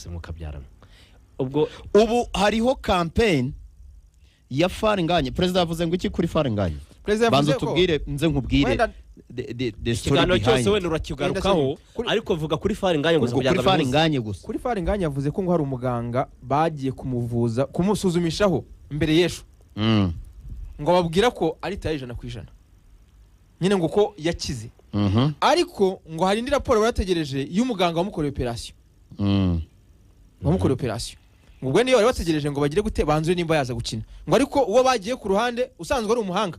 Se mukabyarana ubwo. Ubu hariho campaign ya Fall Ngagne. Perezida yavuze ngo iki kuri Fall Ngagne? Perezida Banza yavuze ko utubwire, nze nkubwire Wenda- the story Ikiganiro cyose behind. wenda urakigarukaho, ariko vuga kuri Fall Ngagne gusa Ubwo kugira kuri ngo Fall abihuze. Ngagne gusa. Kuri Fall Ngagne yavuze ko ngo hari umuganga bagiye kumuvuza, kumusuzumishaho mbere y'ejo, ngo babwira ko ari tayari 100% nyine, ngo ko yakize, ariko ngo hari indi raporo barategereje y'umuganga wamukoreye operasiyo, wamukoreye operasiyo. Ngo ubwo niyo bari bategereje ngo bagire gute, banzure nimba yaza gukina. Ngo ariko uwo bagiye ku ruhande usanzwe ari umuhanga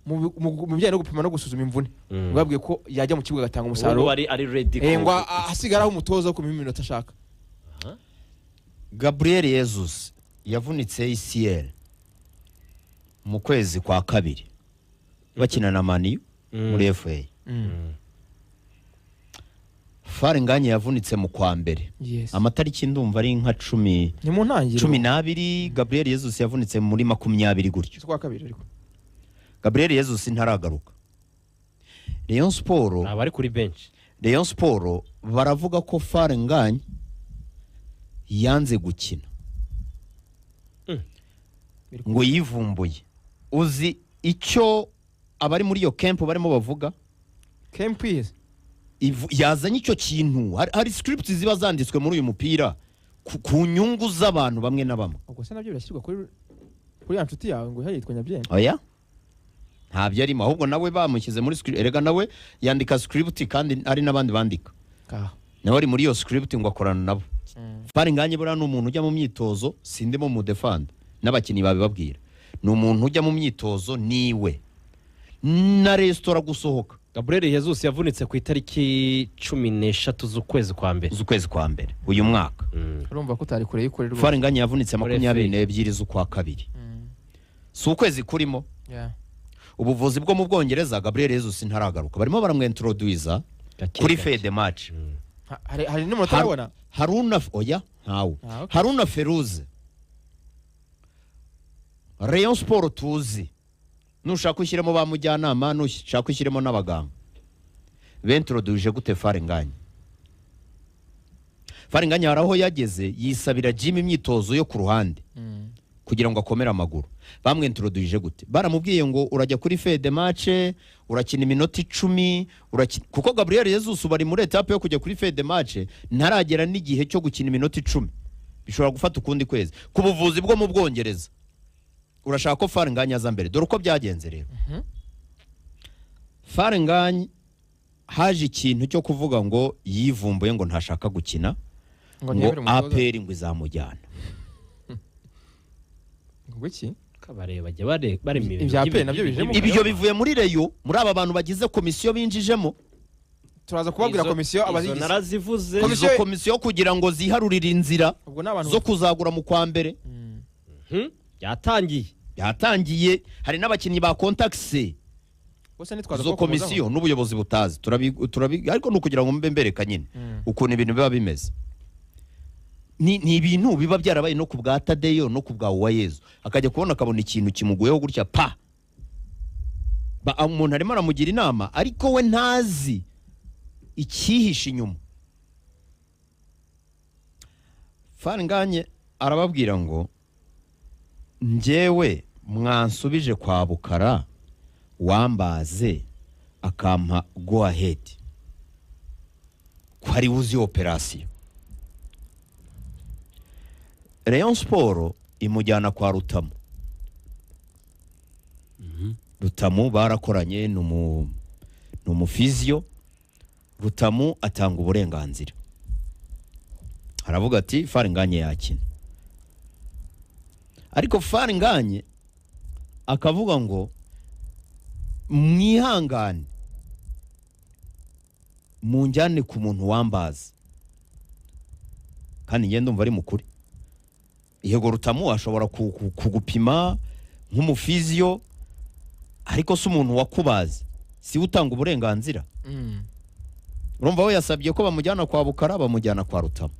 mu bijyanye no gupima no gusuzuma imvune, ngo babwiye ko yajya mu kibuga agatanga Ubu umusaruro. ari ready. Ngo hasigare aho umutoza wo kumuha iminota ashaka. Gabriel Jesus yavunitse ACL mu kwezi kwa kabiri bakina na Man U muri FA. Fall Ngagne yavunitse mu kwa mbere. Amatariki ndumva ari nka 10, Ni mu ntangiriro. 12. Gabriel Jesus yavunitse muri 20 gutyo. Z'ukwa kabiri ariko. Gabriel Jesus ntaragaruka. Rayon Sport, Aba ari kuri bench. Rayon Sport baravuga ko Fall Ngagne yanze gukina, ngo yivumbuye. Uzi icyo abari muri iyo camp barimo bavuga? Camp yes. Yazanye icyo kintu. Hari script ziba zanditswe muri uyu mupira ku nyungu z'abantu bamwe na bamwe. Ubwo se nabyo birashyirwa kuri ya nshuti yawe ngo yitwa Nyabyenda? Oya, ntabyo arimo, ahubwo nawe bamushyize muri script. Erega nawe yandika script kandi hari n'abandi bandika. Kaha. Nawe ari muri iyo script, ngo akorana nabo. Fall Ngagne buriya ni umuntu ujya mu myitozo, sindimo mu defanda, n'abakinnyi babibabwira, ni umuntu ujya mu myitozo niwe na resitora gusohoka. Gabriel Jesus yavunitse ku itariki 13 z'ukwezi kwa mbere. Z'ukwezi kwa mbere uyu mwaka. Urumva ko utari kure y'ukuri rwose. Fall Ngagne yavunitse Muri 22 z'ukwa kabiri. Si ukwezi kurimo? Ubuvuzi bwo mu Bwongereza, Gabriel Jesus ntaragaruka, barimo baramwentroduiza Gake kuri gake. feuille de match. Hari n'umunota arabona. Haruna, oya, ntawe. Ah, okay. Haruna Feruze, Rayon Sport tuzi, nushaka ushyiremo ba mujyanama, nushaka ushyiremo n'abaganga, bentroduje gute Fall Ngagne? Fall Ngagne hari aho yageze yisabira gym, imyitozo yo ku ruhande, kugira ngo akomere amaguru. Bamwentroduje gute? Baramubwiye ngo urajya kuri feuille de match, urakina iminota 10, urakina? Kuko Gabriel Jesus bari muri étape yo kujya kuri feuille de match, ntaragera n'igihe cyo gukina iminota 10, bishobora gufata ukundi kwezi. Ku buvuzi bwo mu Bwongereza urashaka ko Fall Ngagne aza mbere. Dore uko byagenze rero. Fall Ngagne haje ikintu cyo kuvuga ngo yivumbuye, ngo ntashaka gukina, Ngo ngo ntiyemere umutoza. APR ngo izamujyana. Ngo iki? Kabareba bajya barema ibintu Ibya APR nabyo bijemo? Ibyo bivuye muri Rayon, muri aba bantu bagize komisiyo binjijemo. Turaza kubabwira komisiyo Izo abazigize. narazivuze. Komisiyo- Izo komisiyo kugira ngo ziharurire inzira Ubwo ni abantu zo kuzagura mu kwa mbere. Yatangiye. Yatangiye, hari n'abakinnyi ba kontakise Bose ntitwaza izo kubakomozaho. komisiyo n'ubuyobozi butazi. Turabi, ariko ni ukugira ngo mbe mbereka nyine ukuntu ibintu biba bimeze. Ni ibintu biba byarabaye no ku bwa Tadeyo no ku bwa Uwayezu, akajya kubona akabona ikintu kimuguyeho gutya pa. Umuntu arimo aramugira inama ariko we ntazi icyihishe inyuma. Fall Ngagne arababwira ngo njyewe mwansubije kwa Bukara wambaze akampa go ahead, ko ari wuzi operasiyo. Rayon Sport imujyana kwa Rutamu. Rutamu barakoranye, ni umufiziyo. Rutamu atanga uburenganzira, aravuga ati Fall Ngagne yakina. Ariko Fall Ngagne akavuga ngo mwihangane munjyane ku muntu wambaza, kandi ngende ndumva ari mukuri. Yego, Rutamu ashobora kugupima nk'umufiziyo, ariko si umuntu wakubaze si we utanga uburenganzira. Urumva we yasabye ko bamujyana kwa Bukara, bamujyana kwa Rutamu.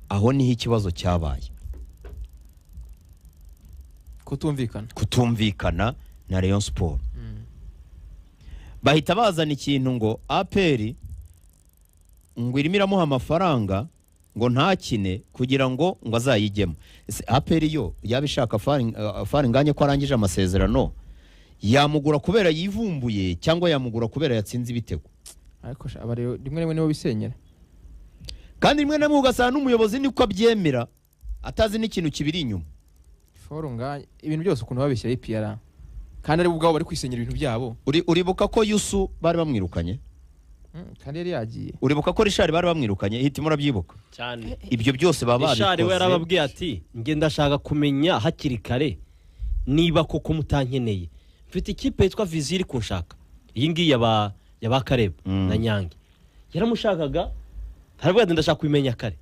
Aho niho ikibazo cyabaye. Kutumvikana. Kutumvikana na Rayon Sport. Bahita bazana ikintu ngo APR ngo irimo iramuha amafaranga. Ngo ntakine kugira ngo azayijyemo. Ese APR yo yaba ishaka Fall Ngagne ko arangije amasezerano, yamugura kubera yivumbuye cyangwa yamugura kubera yatsinze ibitego? Ariko sha, aba rero rimwe rimwe nibo bisenyera. Kandi rimwe na rimwe ugasanga n'umuyobozi niko abyemera, atazi n'ikintu kibiri inyuma. Fall Ngagne, ibintu byose ukuntu babishyira APR, kandi ari bo ubwabo bari kwisenyera ibintu byabo. Uribuka ko Yusu bari bamwirukanye? Kandi yari yagiye. Uribuka ko Richard bari bamwirukanye? Hitimo, urabyibuka? Cyane. Ibyo byose baba Richard we babikoze. yarababwiye ati: "Njye ndashaka kumenya hakiri kare niba koko mutankeneye. Mfite ikipe yitwa Vision iri kunshaka." Iyi ngiyi yaba Kareba na Nyange yaramushakaga, haravuga ati: "Ndashaka kubimenya kare."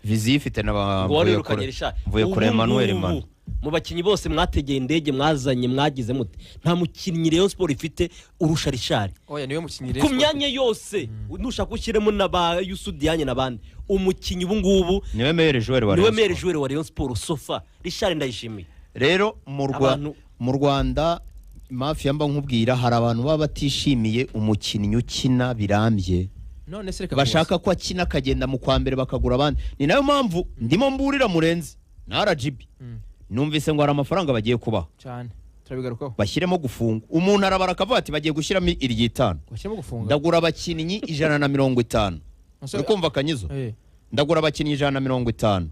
Vision ifite na ba Ngo wari wirukanye Richard. Mvuye kure Ubu Emmanuel ngubu, Manu. mu bakinnyi bose mwategeye indege, mwazanye, mwagize mute, nta mukinnyi Rayon Sport ifite urusha Richard. Oya, niwe mukinnyi Ku Rayon Sport. myanya yose, nushaka ushyiremo na ba Youssou Diagne n'abandi, umukinnyi ubu ngubu Niwe meilleur joueur wa niwe Rayon meilleur Sport. joueur wa Rayon Sport so far, Richard Ndayishimiye. Rero Abantu- mu Rwanda, mafia mba nkubwira, hari abantu baba batishimiye umukinnyi ukina birambye. None se reka. Bashaka ko akina akagenda mu kwa mbere bakagura abandi. Ni nayo mpamvu ndimo mburira Murenzi na RGB. Numvise ngo hari amafaranga bagiye kubaha. Cyane, turabigarukaho. Bashyiremo gufunga. Umuntu arabara akavuga ati: "Bagiye gushyiramo iry'itanu." Bashyiramo gufunga. Ndagura abakinnyi 150. Ese- Uri kumva, Kanyizo? Eh. Ndagura abakinnyi 150,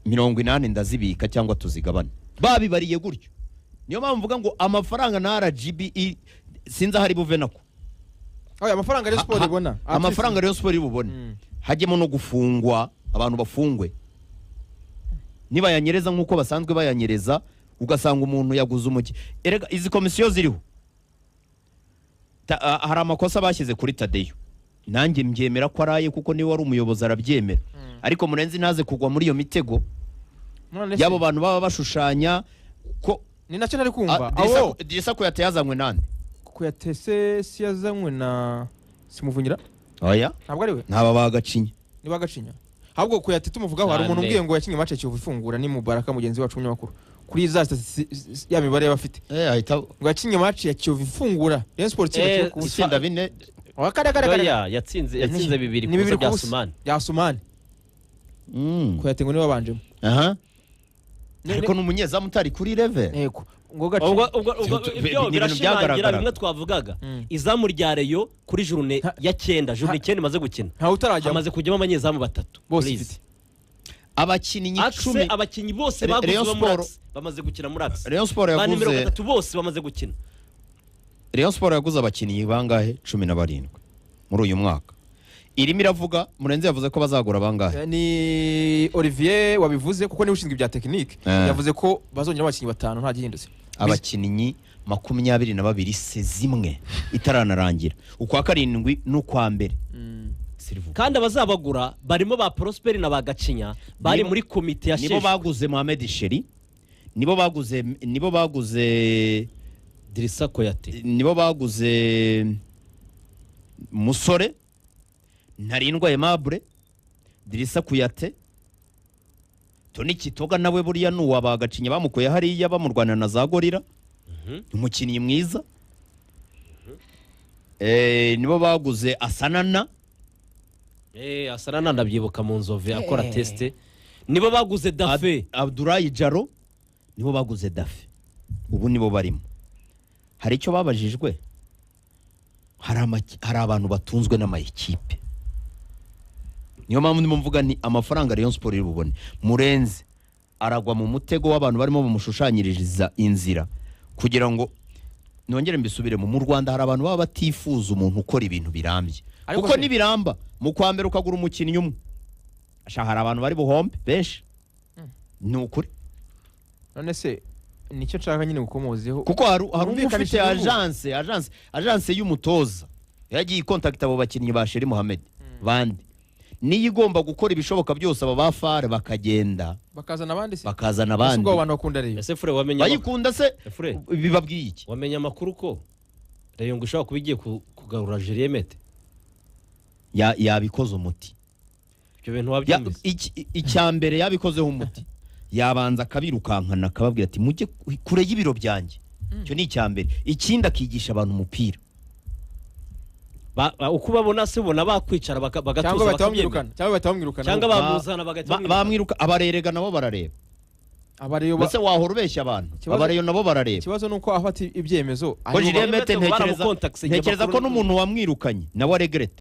80 ndazibika cyangwa tuzigabane. Babibariye gutyo. Niyo mpamvu mvuga ngo amafaranga na RGB sinzi aho ari buve nako. Oya, amafaranga Rayon Sport ibona. Amafaranga Rayon Sport ibubone, hajyemo no gufungwa, abantu bafungwe nibayanyereza nk'uko basanzwe bayanyereza, ugasanga umuntu yaguze umuki. Erega izi komisiyo ziriho, hari amakosa bashyize kuri Tadeyo, nanjye mbyemera ko araye kuko niwe wari umuyobozi, arabyemera. Ariko Murenzi ntaze kugwa muri iyo mitego None se y'abo bantu baba bashushanya ko ni nacyo ntari kumva. Ah, Awo Dirisa ko yazanywe nande? Kuyatese si yazanywe na Simuvunyira? Oya. Ntabwo ari we. Ntaba bagacinya. Niba Gacinya, ahubwo Kuyate tumuvugaho, hari umuntu Cyane. umbwiye ngo yakinnye match ya Kiyovu ifungura, ni Mubaraka mugenzi wacu w'umunyamakuru, kuri za ya mibare y'abafite, eh ahita ngo yakinnye match ya Kiyovu ifungura, Rayon Sport itsinda Kiyovu ku busa. Itsinda 4. Oya, kare kare kare. Oya, yatsinze 2 Ni ku busa 2 ku bya busa. Sumani. Bya Sumani. Kuyate ngo niwe wabanjemo. Aha, ariko ni umunyezamu utari kuri level. Yego, ngo Gacinya Ubwo Ni ibyo ibintu birashimangira byagaragaraga. bimwe twavugaga. Izamu rya Rayon kuri journée ya cyenda, journée 9 imaze gukina, ntawe utarajyamo. hamaze kujyamo abanyezamu batatu. Bose Please. ifite. Abakinnyi Axe, 10. abakinnyi bose baguze Rayon bo muri Sport- Axe bamaze gukina muri Axe. Rayon Sport Ba nimero yaguze 3 bose bamaze gukina. Rayon Sport yaguze abakinnyi bangahe? 17 muri uyu mwaka. Irimo iravuga, Murenzi yavuze ko bazagura bangahe? Ni Olivier wabivuze kuko niwe ushinzwe ibya tekinike. Yavuze ko bazongera abakinnyi batanu, nta gihindutse. Abakinnyi 22 se zimwe itaranarangira ukwa karindwi n'ukwa mbere. S'il vous. Kandi abazabagura barimo ba Prosper na ba Gacinya bari muri komite ya Nibo Sheshwe. baguze Mohamed Sheri, nibo baguze Dirisa Koyate. Nibo baguze Musore Ntarindwa Aimable, Dirisa Kuyate, Toni Kitoga nawe buriya ni uwa ba Gacinya, bamukuye hariya bamurwana na za Gorira, umukinnyi mwiza. Nibo baguze Asanana. Asanana ndabyibuka mu Nzove akora test. Nibo baguze Dafe. Abdurayi Jaro, nibo baguze Dafe. Ubu nibo barimo. Hari icyo babajijwe? Hari abantu batunzwe n'amayikipe. Niyo mpamvu ndimo mvuga nti amafaranga Rayon Sport iri bubone, Murenzi aragwa mu mutego w'abantu barimo bamushushanyiriza inzira. Kugira ngo nongere mbisubiremo, mu Rwanda hari abantu baba batifuza umuntu ukora ibintu birambye. Ariko Kuko se- nibiramba mu kwa mbere ukagura umukinnyi umwe, sha, hari abantu bari buhombe benshi, ni ukuri. None se nicyo nshaka nyine gukomozeho. Kuko hari umwe ufite Wumvikanisha inyungu. agence y'umutoza yagiye ikontakita abo bakinnyi ba Sheri Mohamed bandi, niyo igomba gukora ibishoboka byose aba ba Fare bakagenda. Bakazana abandi se? Bakazana Ese abandi. ubwo abo bantu bakunda Rayon? Ese Fure, wamenye Bayikunda se? Fure, Bibabwiye iki? wamenye amakuru ko Rayon ngo ishobora kuba igiye kugarura Julien Mete? Yabikoze umuti. Ibyo bintu wabyumvise? Icya mbere, yabikozeho umuti, yabanza akabirukankana akababwira ati: "Mujye kure y'ibiro byanjye." Icyo ni icya mbere. Ikindi, akigisha abantu umupira. Uko ubabona se ubona bakwicara bagatuza, Cyangwa bahita bakabyemera. bamwirukana, cyangwa bahita bamwirukana. Cyangwa bamuzana bagahita bamwirukana. Bamwiruka, abarerega nabo barareba. Abareyo Mbese wahora ubeshya abantu? Ikibazo- Abareyo nabo barareba. Ikibazo ni uko afata ibyemezo Ko Julien Mete Mete ngo ntekereza baramukontakise, ntekereza ko amakuru n'umuntu wamwirukanye nawe aregrete.